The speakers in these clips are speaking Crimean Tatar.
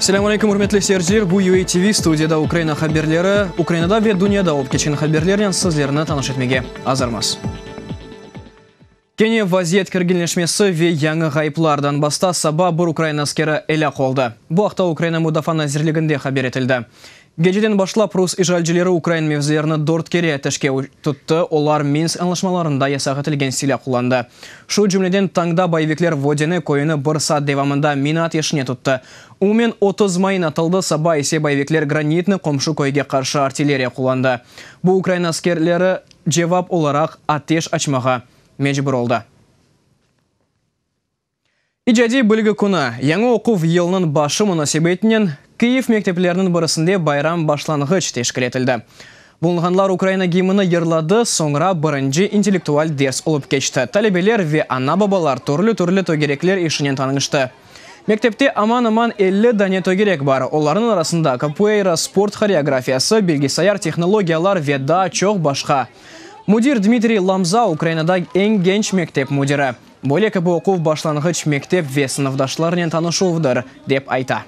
Selâm aleyküm, ürmetli seyirciler! Bu UA TV, studiyada Ukraina haberleri. Ukrainada ve dünyada olıp keçken haberlernen sizlerni tanış etmege azırmız. Kene vaziyet kerginleşmesi ve yañı ğayıplar, Donbassta saba bir ukrain askeri elâk oldı. Bu aqta Ukraina Mudafaa nazirliginde haber etildi. Geceden başlap rus işğalcileri ukrain mevzilerini dört kere ateşke tuttı, olar Minsk añlaşmalarında yasaq etilgen silâ qullandı. Şu cümleden tañda boyevikler Vodâne köyüni bir saat devamında mina ateşine tuttı. Umumen 30 mayın atıldı, saba ise boyevikler Granitnı qomşu köyge qarşı artilleriya qullandı. Bu ukrain askerleri cevap olaraq ateş açmağa mecbur oldı. İcadiy bilgi künü, yañı oquv yılınıñ başı munasebetinen Kyiv mektepleriniñ birisinde bayram başlanğıç teşkil etildi. Bulunğanlar Ukraina gimni yırladı, soñra birinci intellektual ders olıp keçti. Talebeler ve ana-babalar türlü-türlü tögerekler işinen tanıştı. Mektepte aman-aman 50 dane tögerek bar, olarnıñ arasında kapoeyra, sport horeografiyası, bilgisayar tehnologiyalar ve daa çoq başqa. Müdir Dmitriy Lamza Ukrainada eñ genç mektep müdiri. Böyle kibi oquv başlanğıç mektep ve sınıfdaşlarnen tanışuvdır, dep ayta.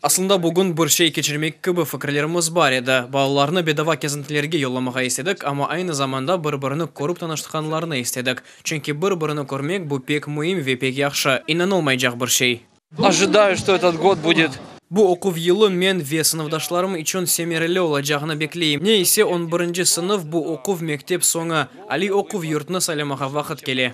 Aslında bugün bir şey keçirmek kibi fikirlerimiz bar edi. Balalarnı bedava kezintilerge yollamağa istedik, amma aynı zamanda bir-birini körip tanıştqanlarını istedik. Çünki bir-birini körmek, bu pek müim ve pek yahşı, inanılmaycaq bir şey. Ojidаю, что этот год будет. Bu oquv yılı men ve sınıfdaşlarım içün semereli olacağını bekleyim. Ne ise on birinci sınıf, bu oquv mektep soñu, aliy oquv yurtnı saylamağa vaqıt kele.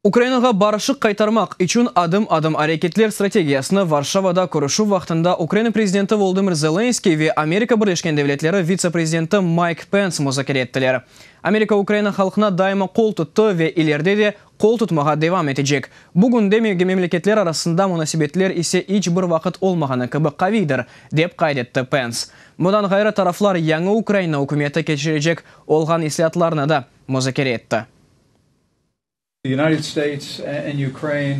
Ukrainağa barışıq qaytarmaq içün adım-adım areketler strategiyasını Varşavada körüşüv vaqtında Ukraina prezidenti Volodımır Zelenskıy ve Amerika Birleşken Devletleri vitse-prezidenti Mayk Pens muzakere ettiler. Amerika Ukraina halqına daima qol tuttı ve ileride de qol tutmağa devam etecek. Bugünde memleketler arasında munasebetler ise iç bir vaqıt olmağanı kibi qaviydir, dep qayd etti Pens. Bundan ğayrı taraflar yañı Ukraina ükümeti keçirecek olğan islâatlarnı da muzakere etti. The United States and Ukraine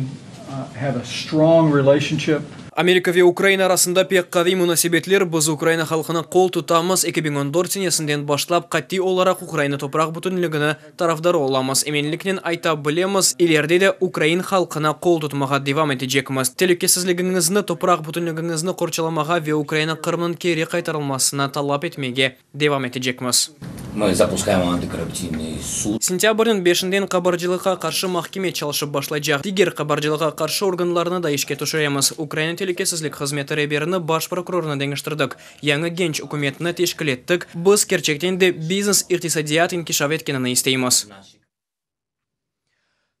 have a strong relationship. Amerika ve Ukraina arasında pek qaviy munasebetler, biz Ukraina halqına qol tutamız, 2014 senesinden başlap qatiy olaraq Ukraina topraq bütünligini tarafdarı olamız, eminliknen ayta bilemiz, ileride de ukrain halqına qol tutmağa devam etecekmiz, telükesizligiñizni, topraq bütünligiñizni qorçalamağa ve Ukraina Qırımnıñ keri qaytarılmasını talap etmege devam etecekmiz. Mı zapuskaemo antikorruptsiynıy sud. Sentâbrniñ beşinden qabarcılıqqa qarşı mahkeme çalışıp başlaycaq. Diger qabarcılıqqa qarşı organlarnı da işke tüşüremiz. Ukraina telükesizlik hızmeti reberini, baş prokurornı deñiştirdik. Yañı genç ükümetni teşkil ettik. Biz kerçekten de biznes, iqtisadiyat inkişaf etkenini isteymiz.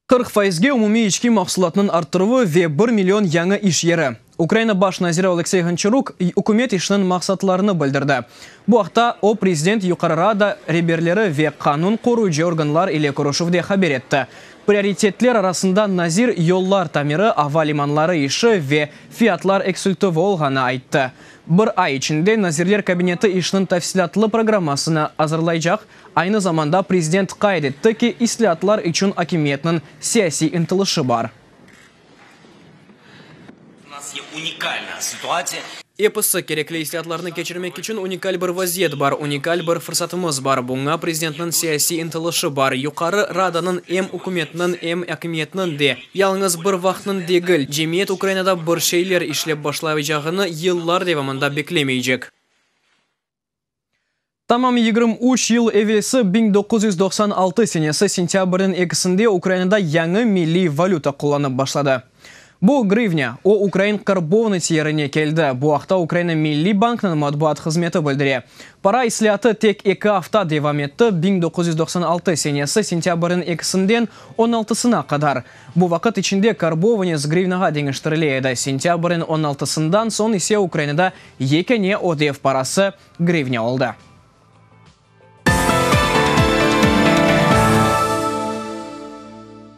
40 faizge umumiy içki mahsulatnıñ arttıruvı ve bir million yañı iş yeri. Ukraina baş naziri Oleksey Ğonçaruk ükümet işiniñ maqsatlarını bildirdi. Bu aqta o, prezident, Yuqarı Rada reberleri ve qanun qoruyıcı organlar ile körüşüvde haber etti. Prioritetler arasında nazir yollar tamiri, ava limanları işi ve fiyatlar eksiltüvi olğanı ayttı. Bir ay içinde Nazirler Kabineti işniñ tafsilâtlı programmasını azırlaycaq. Aynı zamanda prezident qayd etti ki, islâatlar içün akimiyetniñ siyasiy ıntılışı bar. Episi kerekli islâatlarnı keçirmek içün unikal bir vaziyet bar, unikal bir fırsatımız bar. Buña prezidentniñ siyasiy ıntılışı bar, Yuqarı Radanıñ, em ükümetniñ, em akimiyetniñ de. Yalıñız bir vaqıtnıñ degil, cemiyet Ukrainada bir şeyler işlep başlaycağını yıllar devamında beklemeycek. Tamam 23 yıl evelsi, 1996 senesi sentâbrniñ ekisinde Ukrainada yañı milliy valüta qullanıp başladı. Bu grivnâ, o ukrain karbovnıts yerine keldi. Bu aqta Ukraina Milliy banknıñ matbuat hızmeti bildire. Para islâatı tek eki afta devam etti, 1996 senesi sentâbrniñ ekisinden on altısına qadar. Bu vaqıt içinde karbovnets grivnağa deñiştirile edi, sentâbrniñ on altısından soñ ise Ukrainada yekâne ödev parası grivnâ oldı.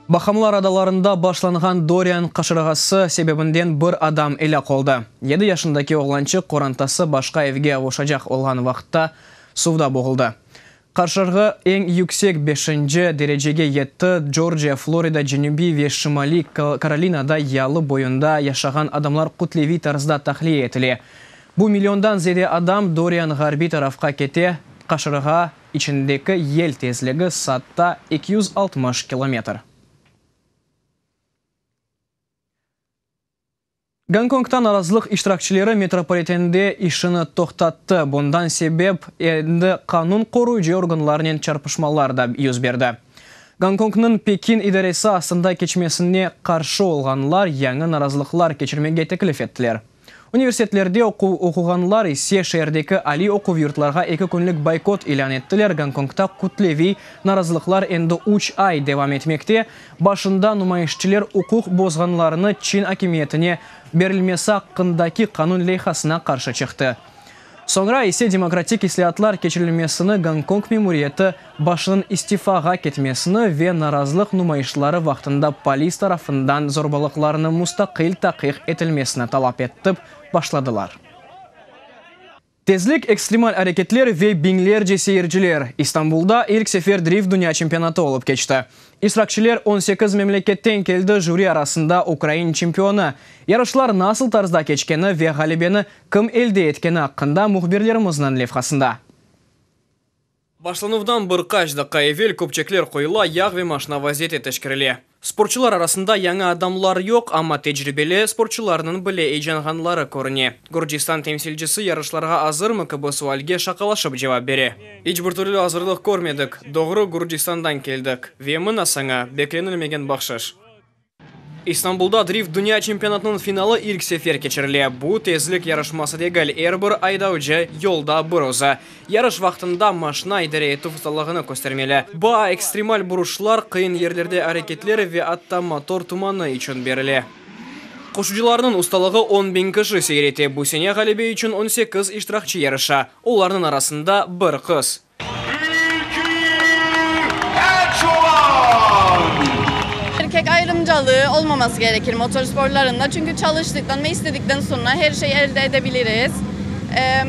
Bahamlar adalarında başlanğan Dorian qaşırğası sebebinden bir adam elâk oldı. Yedi yaşındaki oğlançıq qorantası başqa evge avuşacaq olğan vaqıtta suvda boğuldı. Qaşırğı eñ yüksek beşinci derecege yetti, Corciya, Florida, Cenübiy ve Şimaliy Karolinada yalı boyunda yaşağan adamlar kütleviy tarzda tahliye etile. Bu milliondan ziyade adam Dorian ğarbiy tarafqa kete, qaşırğa içindeki yel tezligi saatta 260 kilometr. Gonkongta narazılıq iştirakçileri metropolitende işini toqtattı, bundan sebep endi qanun qoruyıcı organlarnen çarpışmalar da yüz berdi. Gonkongnıñ Pekin idaresi astında keçmesine qarşı olğanlar yañı narazılıqlar keçirmege teklif ettiler. Universitetlerde oquğanlar ise şeerdeki aliy oquv yurtlarğa eki künlik boykot ilân ettiler. Gonkongta kütleviy narazılıqlar endi üç ay devam etmekte. Başında numayışçıler uquq bozğanlarnı Çin akimiyetine berilmesi aqqındaki qanun leyhasına qarşı çıqtı. Soñra ise demokratik islâatlar keçirilmesini Gonkong memuriyeti başınıñ istifağa ketmesini ve narazılıq numayışları vaqtında polis tarafından zorbalıqlarnı mustaqil taqiq etilmesini talap etip başladılar. Tezlik, ekstremal areketler ve biñlerce seyirciler, İstanbulda ilk sefer drift dünya çempionatı olıp keçti. İştirakçiler on sekiz memleketten keldi, jüri arasında ukrain çempionı. Yarışlar nasıl tarzda keçkeni ve ğalebeni kim elde etkeni aqqında mühbirlerimizniñ levhasında. Başlanuvdan bir qaç daqqa evel köpçekler qoyula, yağ ve maşna vaziyeti teşkerile. Sportçular arasında yañı adamlar yoq, amma tecribeli sportçularnıñ bile eyecanğanları körüne. Gürcistan temsilcisi yarışlarğa azırmı kibi sualge şaqalaşıp cevap bere. İç bir türlü azırlıq körmedik. Doğru Gürcistandan keldik. Ve mına saña beklenilmegen bahşış. İstanbulda drift dünya çempionatınıñ finalı ilk sefer keçirile. Bu tezlik yarışması degil, er bir aydavcı yolda bir özü. Yarış vaqtında maşna idare etüv ustalığını köstermeli. Baa ekstremal buruşlar, qıyın yerlerde areketler ve atta motor tumanı içün berile. Qoşucılarnıñ ustalığı 10 biñ kişi seyir ete. Bu sene ğalebe içün 18 iştirakçi yarışa. Olarnıñ arasında bir qız. Ülkü Erçoban! Erkek ayrımcalığı olmaması gerekir motor sporlarında. Çünkü çalıştıktan ve istedikten sonra her şey elde edebiliriz.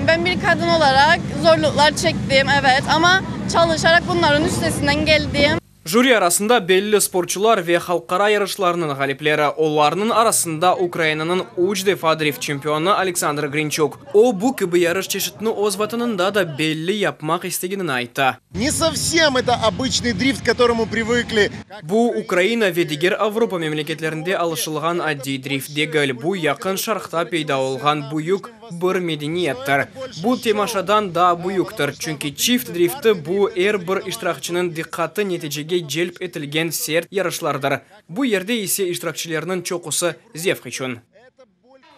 Ben bir kadın olarak zorluklar çektim, evet, ama çalışarak bunların üstesinden geldim. Jüri arasında belli sportçular ve halqara yarışlarnıñ ğalipleri. Olarnıñ arasında Ukrainanıñ üç defa drift çempionı Aleksandr Grinçuk. O, bu kibi yarış çeşitini öz vatanında da belli yapmaq istegenini ayttı. Не совсем это обычный дрифт, к которому привыкли. Bu Ukraina ve diger Avropa memleketlerinde alışılğan adiy drift degil. Bu Yaqın Şarqta peyda olğan büyük bir medeniyettir. Bu temaşadan daa büyüktir, çünki çift drifti bu er bir iştirakçiniñ diqqatı neticege celp etilgen sert yarışlardır. Bu yerde ise iştirakçilerniñ çoqusı zevq içün.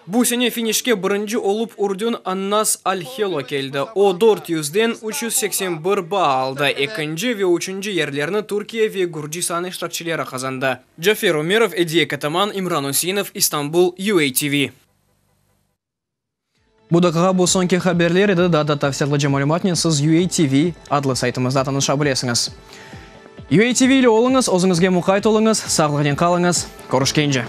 Bu sene finişke birinci olıp Ürdün Annas Al-Helo keldi. O, 400-den 381 baa aldı. Ekinci ve üçünci yerlerni Türkiye ve Gürcistan iştirakçileri qazandı. Cafer Ömerov, Ediye Kataman, İmran Üseinov, İstanbul, UATV. Bu daqiqa bu soñki haberler edi. Daa da tafsilâtlıca malümatnen siz UATV adlı saytımızda tanışa bilesiñiz. UATV ile oluñız, özüñizge muqayt oluñız, sağlıqnen qalıñız. Körüşkence.